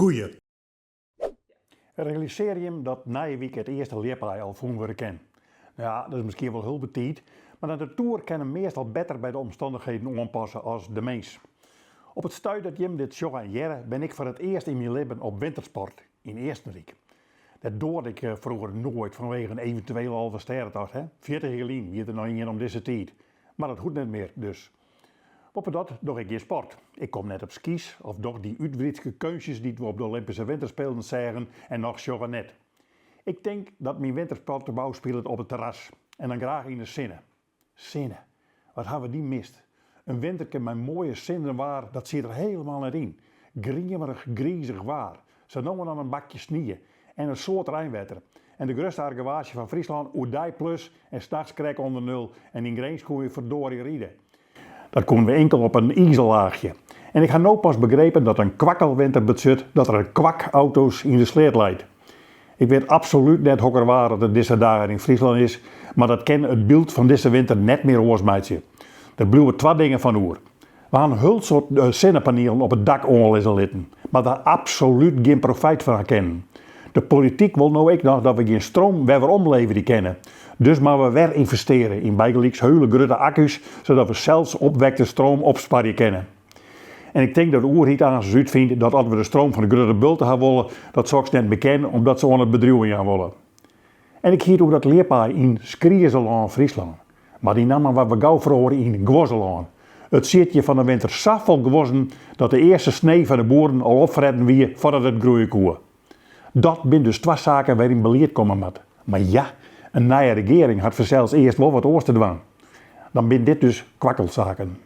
Goeie. Realisearje jim dat nije wike it earste ljipaai al fûn wurde kin? No ja, dat is miskien wol hiel betiid, mar de natoer kin him meastal better by de omstannichheden oanpasse as de mins. Op it stuit dat jim dit sjogge en hearre, bin ik foar it earst yn myn libben op wintersport yn Eastenryk. Dat doarde ik froeger noait fanwegen in eventuele Alvestêdetocht, hè. 40 jier lyn wie der noch ien om dizze tiid. Mar dat hoecht net mear, dus. Boppedat doch ik gjin sport. Ik kom net op skys of doch dy útwrydske keunstjes dy't we op de Olympyske Winterspelen seagen en noch sjogge net. Ik tink dat myn wintersport him ôfspilet op it terras en dan graach yn de sinne. Sinne. Wat ha we dy mist. In winterke mei moaie sinnewaar, dat siet der helemaal net yn. Griemerich, grizich waar. Sa no en dan in bakje snie en in soad reinwetter. En de grutste argewaasje fan Fryslân, oerdei plus en nachts krekt ûnder nul en yn Grins koene je ferdoarje ride. Dat koene we inkel op in izellaachje. En ik ha no pas begrepen dat in kwakkelwinter betsjut dat der in kwak auto's yn de sleat leit. Ik wit absolút net hokker waar it dizze dagen yn Fryslân is, mar dat kin it byld fan dizze winter net mear oars meitsje. Der bliuwe twa dingen fan oer. We ha in hiel soad sinnepanielen op it dak oanlizze litten, mar der absolút gjin profyt fan ha kinnen. De polityk wol no ek noch dat we gjin stroom wer werom leverje kinne. Dus moatte we wer ynvestearje yn bygelyks hiele grutte akku's, sadat we sels opwekte stroom opsparje kinne. En ik tink dat de oerheid aansens útfynt dat as we de stroom fan de grutte bulte ha wolle, dat soks net mear kin omdat se oan it bedriuwen jaan wolle. En ik hie it oer dat ljipaai yn Skriezelân, Fryslân. Mar dy namme waard wer gau feroare yn Guozzelân. It siet hjir fan 'e winter sa fol guozzen dat de earste snee fan de boeren al opfretten wie foardat it groeie koe. Dat binne dus twa saken wêryn belied komme moat. Mar ja, in nije regearing hat fansels earst wol wat oars te dwaan. Dan binne dit dus kwakkelsaken.